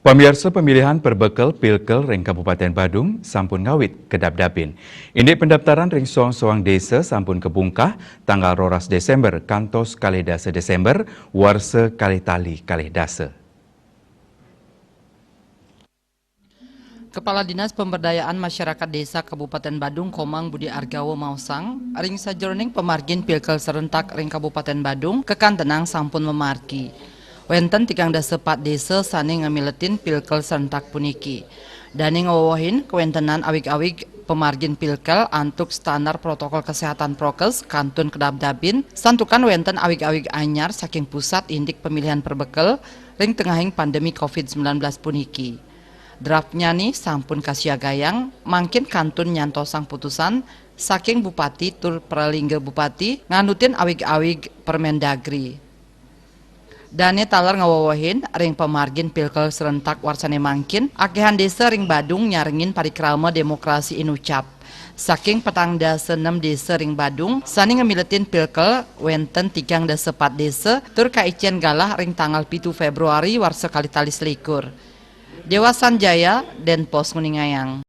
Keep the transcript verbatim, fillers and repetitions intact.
Pamiarsa, pamilihan perbekel pilkel ring Kabupaten Badung sampun ngawit kedabdabin. Indik pendaptaran ring soang-soang desa sampun kabungkah tanggal roras Desember kantos kalih dasa Desember warsa kalih tali kalih dasa. Kepala Dinas Pemberdayaan Masyarakat Desa Kabupaten Badung Komang Budi Argawa maosang, ring sajeroning pamargin pilkel serentak ring Kabupaten Badung, kakantenang sampun mamargi. Wenten tigang dasa pat desa sane ngamiletin pilkel serentak puniki. Dane ngwewehin kawentenan awig-awig pamargin pilkel antuk standar protokol kesehatan prokes kantun kedabdabin, santukan wenten awig-awig anyar saking pusat indik pamilihan perbekel ring tengahing pandemi covid sembilan belas puniki. Draftnyane sampun kasiagayang, mangkin kantun nyantosang putusan saking Bupati tur Pralingga Bupati nganutin awig-awig Permendagri. Dane taler ngwewehin ring pamargin pilkel serentak warsane mangkin, akehan desa ring Badung nyarengin parikrama demokrasi inucap. Saking petang dasa nem desa ring Badung sane ngamiletin pilkel, wenten tigang dasa pat desa tur kaicen galah ring tanggal pitu Februari warsa kalih tali selikur. Dewa Sanjaya, Denpos nguningayang.